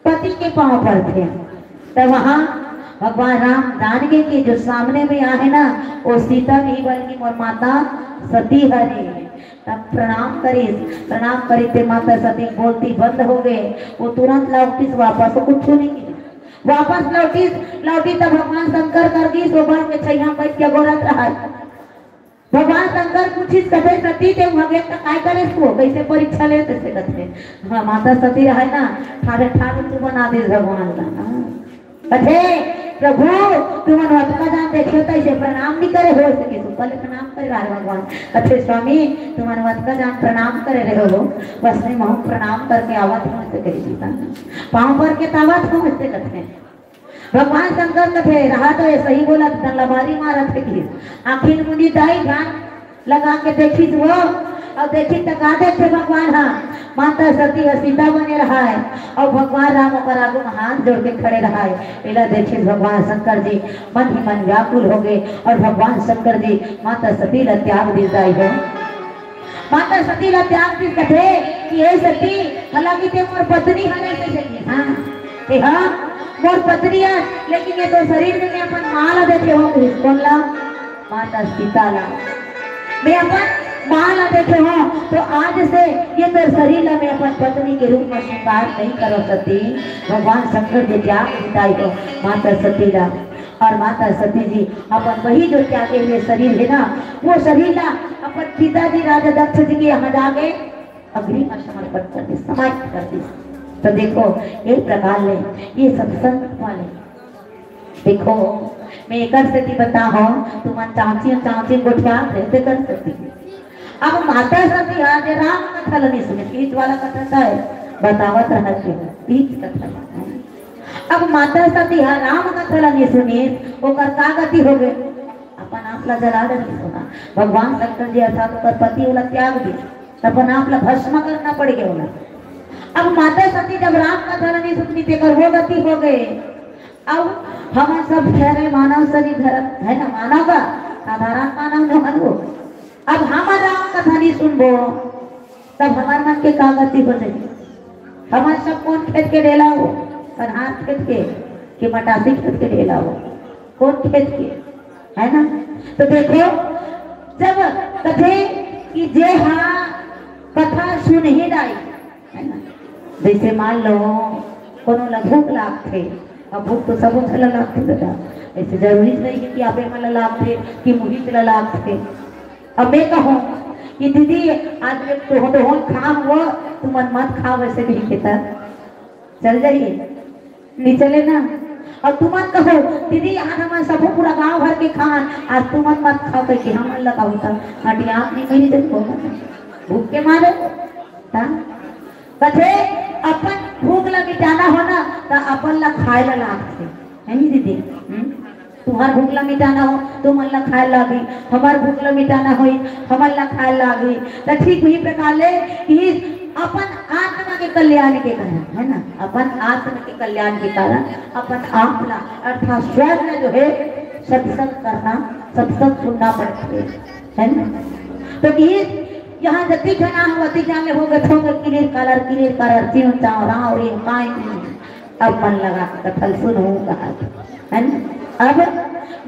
पति के पाँव परथे। त वहाँ भगवान राम जान गे कि जो सामने में आहे ना, वो सीता नहीं बल्कि मोर माता सती हरे। तब प्रणाम करिस, प्रणाम करिस ते माता सती बोलती बंद होगे। वो तुरंत लौटिस वापस, वो कुछ नहीं किहिस। वापस लौटिस, लौटिस तब भगवान शंकर कर दिस, वो बन के छैया में बैठ के गोरत रहा। भगवान शंकर पूछिस, कथे, सती, ते उहाँ गे त काय करेस वो? कइसे परीक्षा लेस अइसे कथे। हाँ, माता सती रहाय ना, ठाढ़े ठाढ़े तू बना दिस भगवान ला ना। कथे, प्रभु, तुमन अतका जान देखे हो त अइसे प्रणाम नहीं करे हो अइसे कहिस। पहले प्रणाम करे रहा भगवान। कथे, स्वामी, तुमन अतका जान प्रणाम करे रहे हो, बस मैं महूँ प्रणाम करके आवत हूँ अइसे कहिस। पाँव पर के तावत हूँ अइसे कथे। भगवान शंकर कथे, रहा तो ये सही बोलत, तन लबारी मारत हे कहिस। आँखी मुंदी दाई ध्यान लगा के देखिस वो, अउ देखिस त का देखथे भगवान हा, माता सती ह सीता बने रहाय, अउ भगवान राम ओकर आगू में हाथ जोड़ के खड़े रहाय। एला देखिस भगवान शंकर जी, मन ही मन व्याकुल होगे, अउ भगवान शंकर जी माता सती ला त्याग दिस दाई हो। माता सती ला त्याग दिस, कथे कि हे सती, हालांकि ते मोर पत्नी हरे अइसे कहिस, हाँ, ते हा मोर पत्नी हे, लेकिन ये तोर शरीर में मैं अपन माँ ला देखे हूँ, कहिस। कोन ला? माता सीता ला। मैं अपन माँ ला देखे हूँ, त आज से ये तोर शरीर ला मैं अपन पत्नी के रूप में स्वीकार नहीं करँव सती। भगवान शंकर जी त्याग दिस दाई हो माता सती ला। अउ माता सती जी अपन वही जो त्यागे हुए शरीर हे ना, वो शरीर ला अपन पिताजी राजा दक्ष जी के यहाँ जाके अग्नि में समर्पण कर दिस, समाहित कर दिस। त देखो, ये प्रकार ले, ये सत्संग वाले। देखो, मैं एकर सेती बताहूँ, तुमन चाची, चाची गोठिया रहते कर सकती। अब माता सती हा जे राम कथा ल नहीं सुनिस, बीच वाला कथा का हे, बतावत रहत हे, बीच कथा ल। अब माता सती हा राम कथा ल नहीं सुनिस, ओकर का गति होगे? अपन आप ला जला डरिस ओला। भगवान शंकर जी अर्थात ओकर पति ओला त्याग दिस, त अपन आप ला भस्म करना पड़ गे ओला। अब माता सती जब राम कथा ल नहीं सुनबे तेकर वो गति होगे। अब हमन सब ठहरे मानव शरीर धरत हे ना, मानव का साधारण मानव नोहन वो। अब हमन राम कथा नहीं सुनबो, तब हमर मन के का गति हो जाही? हमन सब कोन खेत के ढेला हो? कन्हार खेत के कि मटासी खेत के ढेला हो? कोन खेत के? है ना? तो देखो, जब कथे कि जे हा कथा सुनही दाई, है ना? जैसे मान लो, कोनो ला भूख लागथे, अब भूख तो सबो झन ला लागथे बेटा, ऐसे जरूरी नहीं है कि आपे मन ला लागथे कि मुही ला लागथे। अब मैं कहूँ कि दीदी, आज मैं तो, तो खाम वो, तुमन मत खाओ, ऐसे कही के त चल जाइए, नहीं चले ना। और तुमन कहो, दीदी, आज हमन सबो पूरा गांव भर के खान, आज तुमन मत खाओ, कह के हमन लगाओ त हटिया नहीं कही जब बोला, भूख के मारे। ता कथे, अपन भूख ला मिटाना हो ना, त अपन ला खाए ला लागथे, है नी दीदी? हम्म? तुहर भूख ला मिटाना हो, तुमन ला खाए लागही, हमर भूख ला मिटाना होई, हमन ला खाए लागही। त ठीक वही प्रकार ले कि अपन आत्मा के कल्याण के कारण, है ना, अपन आत्मा के कल्याण के कारण अपन आप ला अर्थात स्वर ला जो है सत्संग करना, सत्संग सुनना पड़थे, है ना। तो कि यहाँ जति जना हो, अति जाने हो गए, हो गए, किलिर कालर, किलिर कालर, चिव चाव, राव रे, काई नहीं। अब मन लगा के कथा ल सुनहु कहा, है ना? अब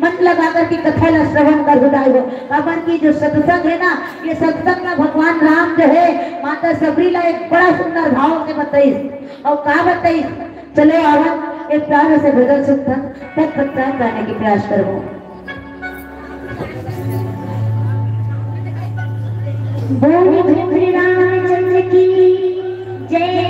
मन लगा करके कथा ला श्रवण करहु दाई हो। काबर कि जो सत्संग है ना, ये सत्संग में भगवान राम जो है, माता सबरी ला एक बड़ा सुंदर भाव से बताइस। और का बताइस? चलो आवा, एक प्यारे से भजन सुनथन, तब पश्चात जाने के प्रयास करबो। बोल भगवान रामचंद्र की जय।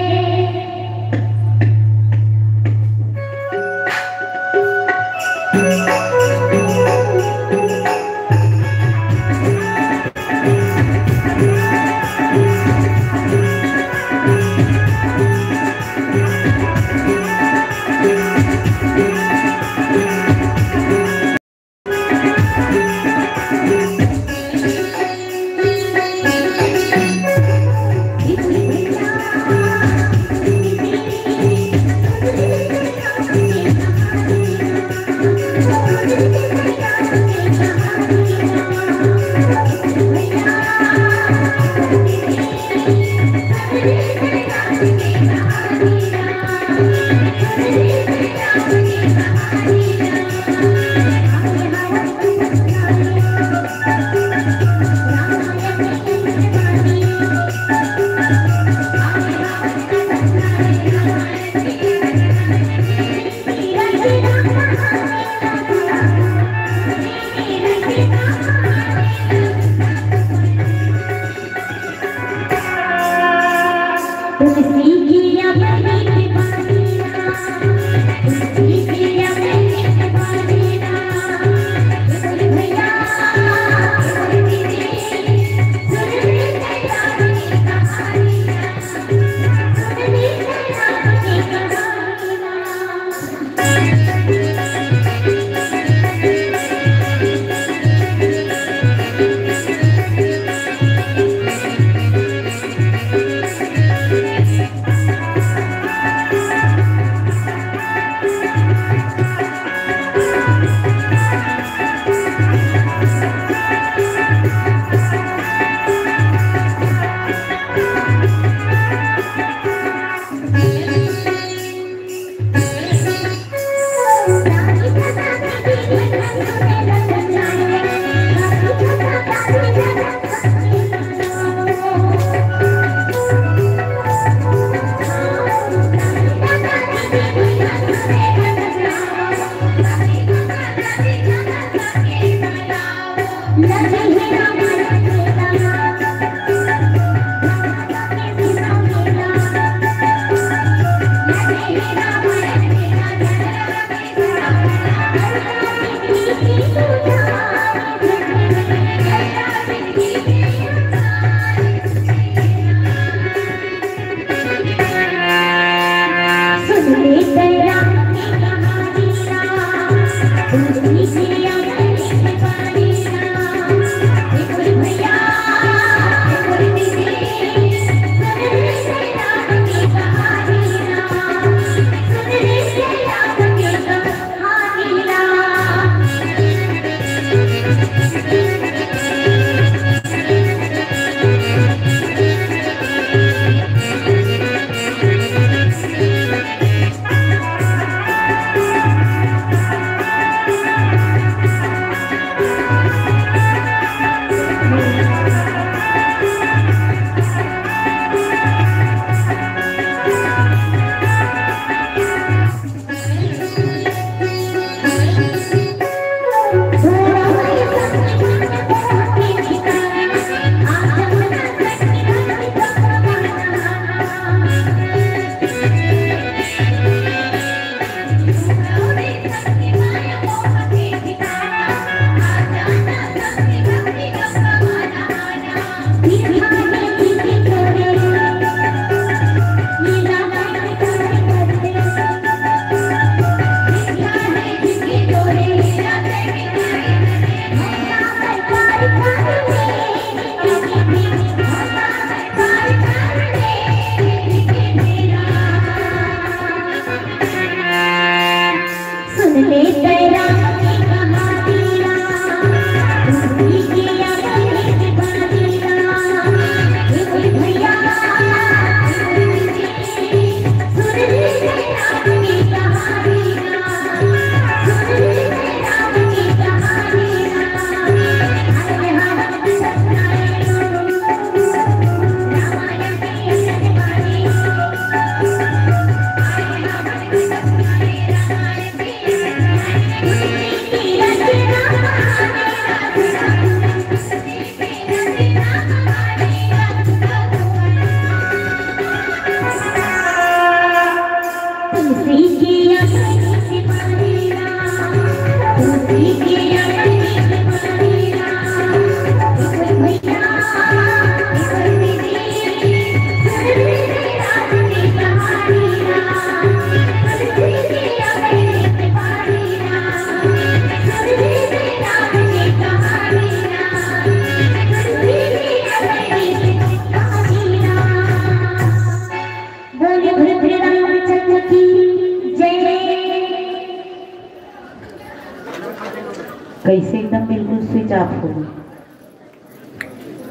कैसे एकदम बिल्कुल स्विच ऑफ हो गई।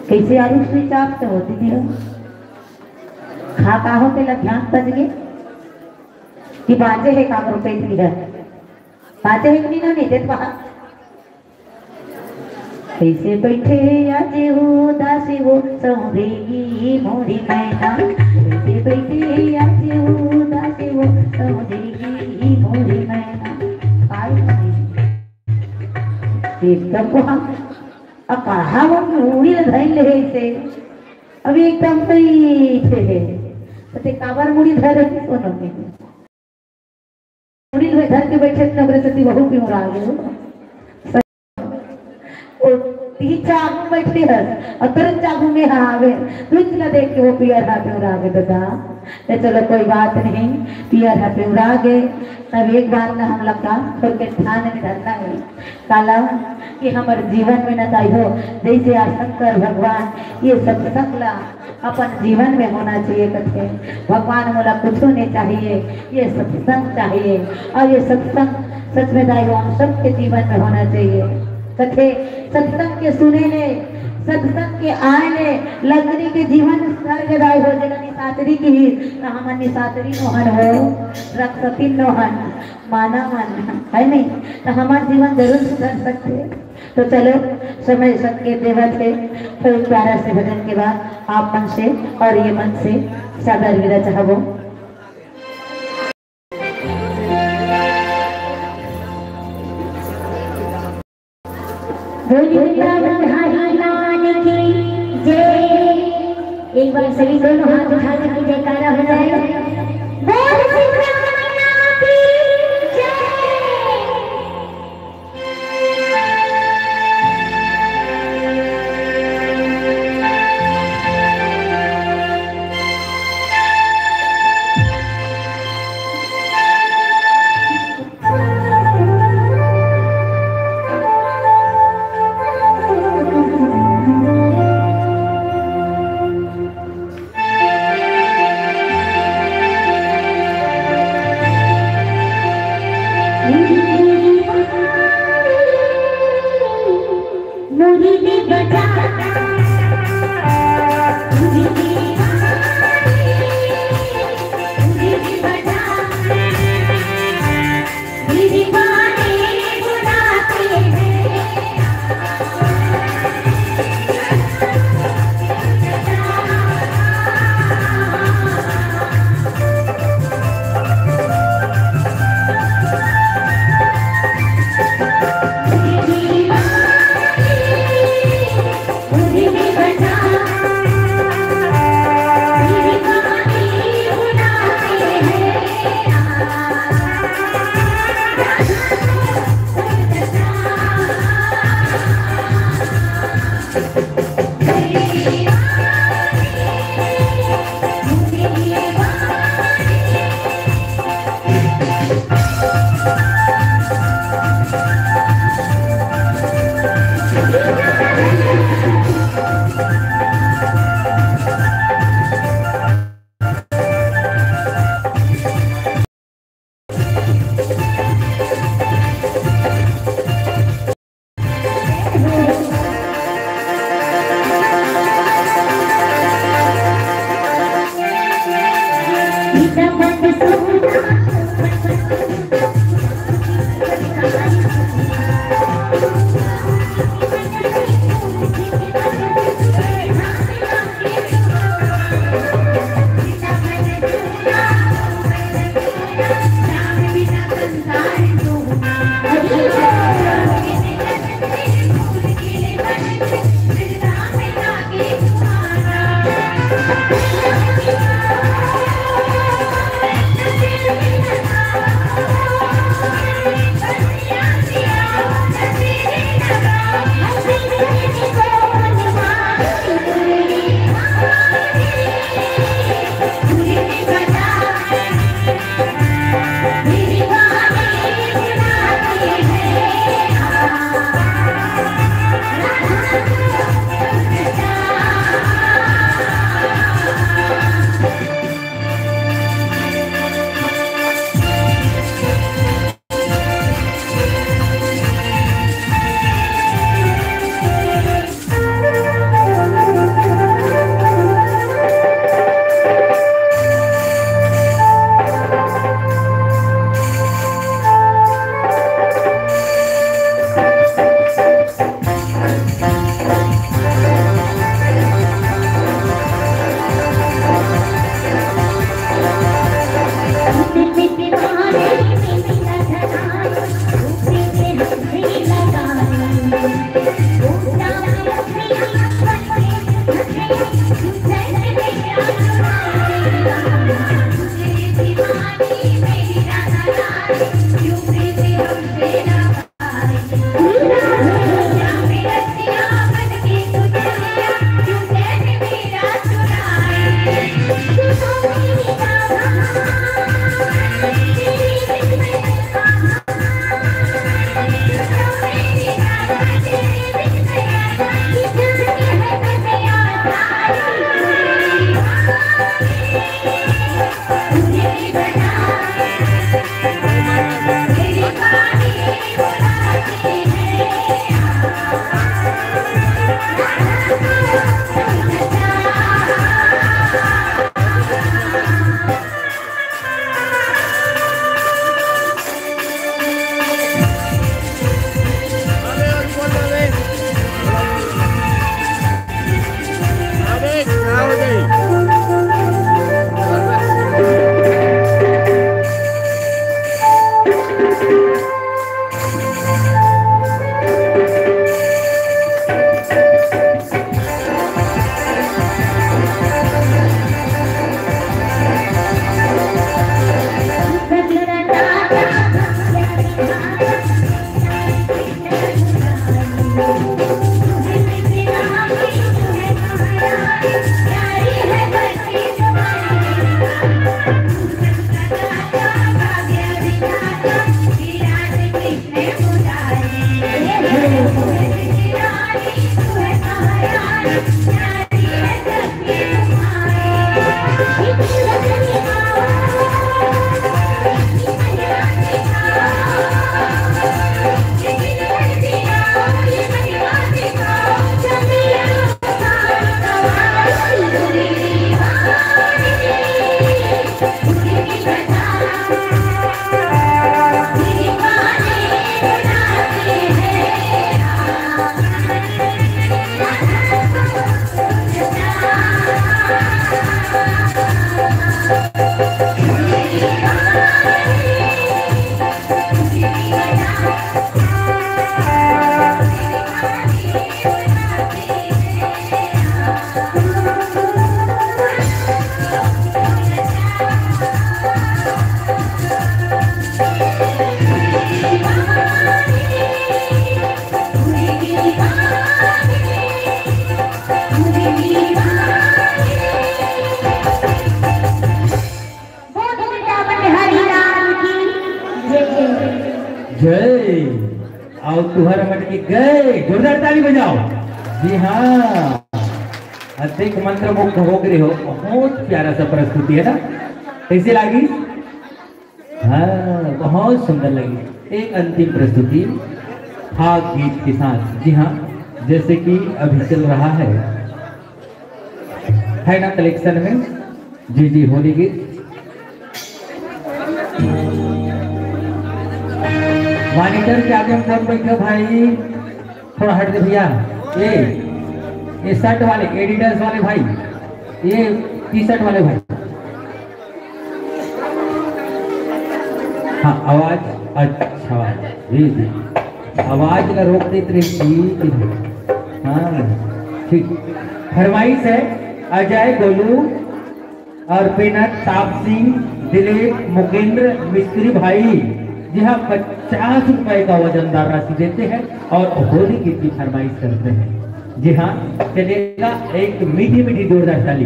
कैसे आरू स्विच ऑफ तो होती थी? खा का हो तेला ध्यान बज गए कि बाजे है का रुपए थी है? बाजे है कि नहीं ना, नहीं देत बाहर। कैसे बैठे आज हो दासी हो सौरेगी मोरी मैना, कैसे बैठे आज हो दासी हो सौरेगी मोरी मैना। काय एकदम वहाँ अब कहा वो मुड़ी ल धइल हे से, अभी एकदम सही थे हे। तो ते काबर मुड़ी धरे हे कोनो में? मुड़ी ल धर के बैठे थे, ओकरे सेती वहू पिउरा गे। ओ तीन चार आगू बैठे हस, और तुरंत आगू में हाँ आवे, तुरंत ला देख के वो पियर हा पिउरा गे दादा। तो चलो कोई बात नहीं, पियर हा पिउरा गे। तब एक बात ना हम लोग का खोल के ध्यान में धरना है। काला कि हमर जीवन में न ताई हो, जैसे आज शंकर भगवान ये सत्संग ला अपन जीवन में होना चाहिए कथे, भगवान मोला कुछो नहीं चाहिए, ये सत्संग चाहिए। और ये सत्संग सच में दाई हो हम सबके जीवन में होना चाहिए कथे। सत्संग के सुने ले, सत्संग के आए ले, लकड़ी के जीवन स्वर्ग दाई हो, जेला निशाचरी की ही, तो हमर निशाचरी नोहन हो, रक्षती नोहन। माना मन है नहीं, तो हमार जीवन जरूर सुधर सकथे। तो चलो, समय संकेत देवत हे, तो एक प्यारा से भजन के बाद आप मन से और ये मन से सादर विदा चाहबो। बोलिए वृंदावन बिहारी लाल की जय। एक बार सभी दोनों हाथ उठा के जयकारा हो जाए। बोल सिद्धि विनायक की जय। जय। अउ तुहर मन के गए, जोरदार ताली बजाओ। जी हाँ, अतेक मंत्रमुग्ध हो गए हो। बहुत प्यारा सा प्रस्तुति है ना, कैसे लागी? हाँ, बहुत सुंदर लगी। एक अंतिम प्रस्तुति फाग गीत के साथ। जी हाँ, जैसे कि अभी चल रहा है, है ना कलेक्शन में? जी जी, होली गीत। मॉनिटर के आगे में कौन बैठा भाई? थोड़ा हट दे भैया। ये, ये शर्ट वाले, एडिडास वाले भाई, ये टी शर्ट वाले भाई। हाँ, आवाज, अच्छा, जी जी, आवाज ला रोक देत रहे जी। हाँ, ठीक। फरमाइश है अजय, गोलू और पेनट, ताप सिंह, दिलीप, मुकेंद्र, मिस्त्री भाई, जी हाँ, पचास रुपए का वजनदार राशि देते हैं और होली गीत की फरमाइश करते हैं। जी हाँ, चलिएगा, एक मीठी मीठी जोरदार ताली।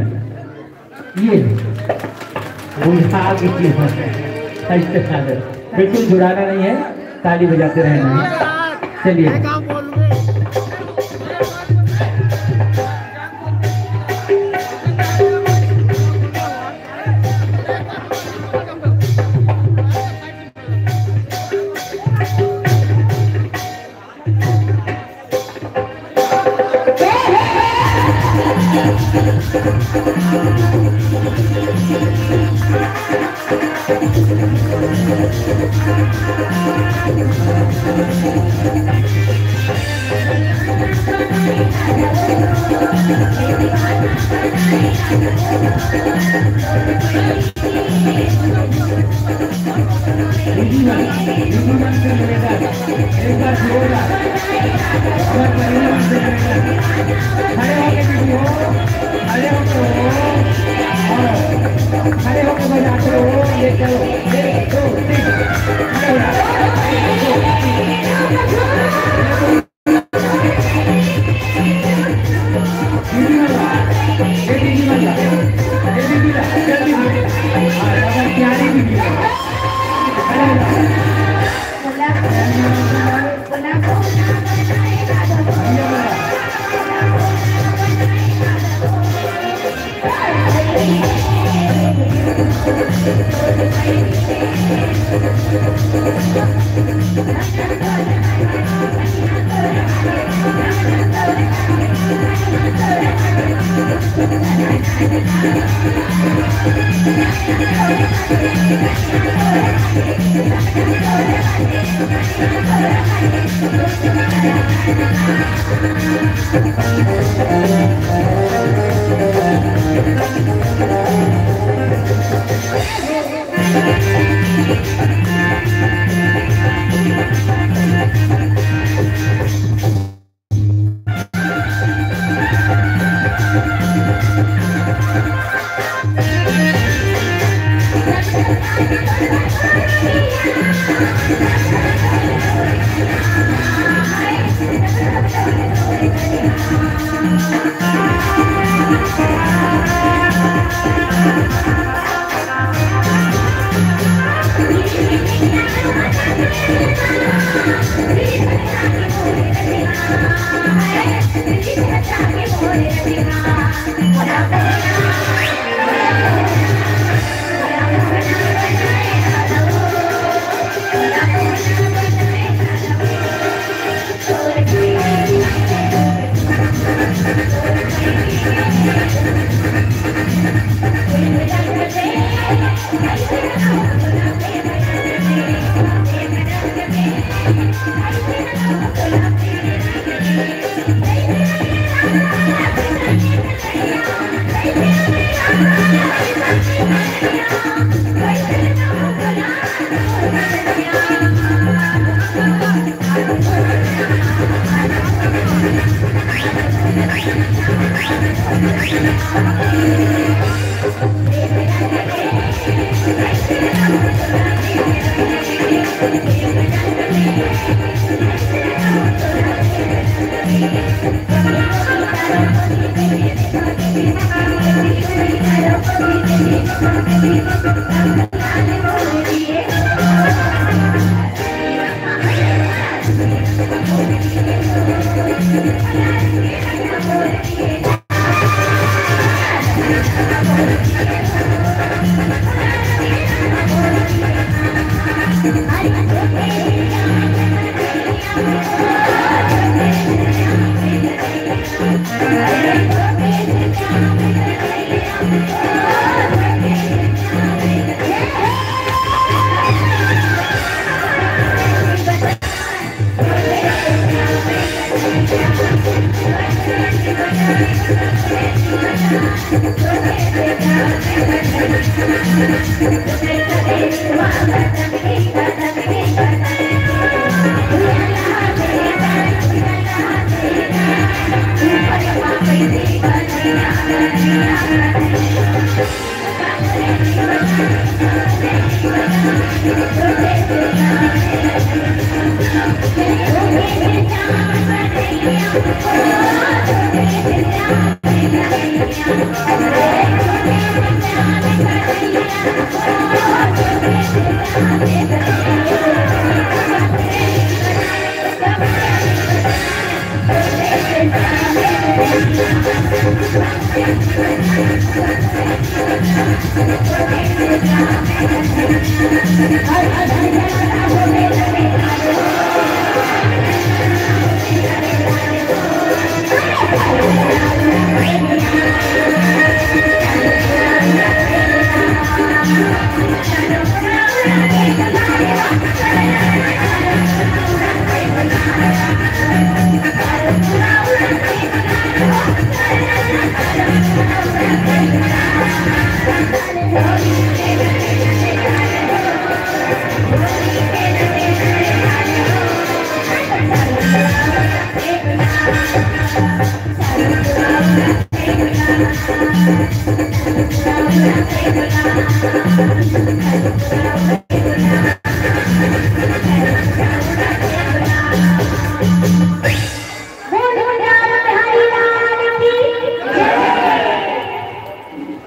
ये बुढ़ा की चीज है, ऐसे खा ले। बिल्कुल जुड़ाना नहीं है, ताली बजाते रहना है। चलिए। खड़े होके बजाते हो, ये चलो, एक, दो, तीन, खड़े हो जाओ।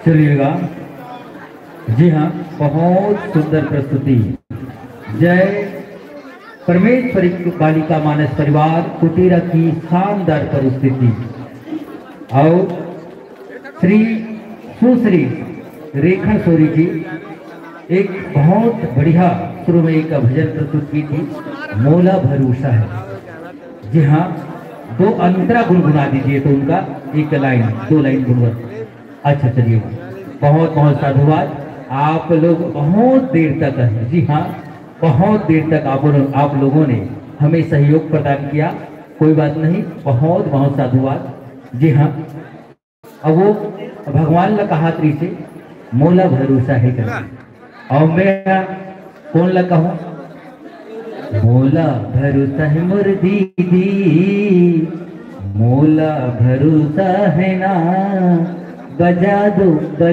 चलिएगा। जी हाँ, बहुत सुंदर प्रस्तुति। जय परमेश्वरी बालिका मानस परिवार कुटीरा की शानदार प्रस्तुति। और श्री सुश्री रेखा सोरी जी एक बहुत बढ़िया शुरू में एक भजन प्रस्तुत की थी, मोला भरोसा है। जी हाँ, दो अंतरा गुनगुना दीजिए तो उनका एक लाइन, दो लाइन गुनगुना। अच्छा, चलिए, बहुत बहुत साधुवाद। आप लोग बहुत देर तक, जी हाँ, बहुत देर तक आप लोग, आप लोगों ने हमें सहयोग प्रदान किया। कोई बात नहीं, बहुत बहुत साधुवाद। जी हाँ, अब वो भगवान ला कहात रहिसे, मोला भरोसा है कर। और मैं कोन ला कहूँ? मोला भरोसा है मोर दीदी, मोला भरोसा है ना, बजा दो, बजा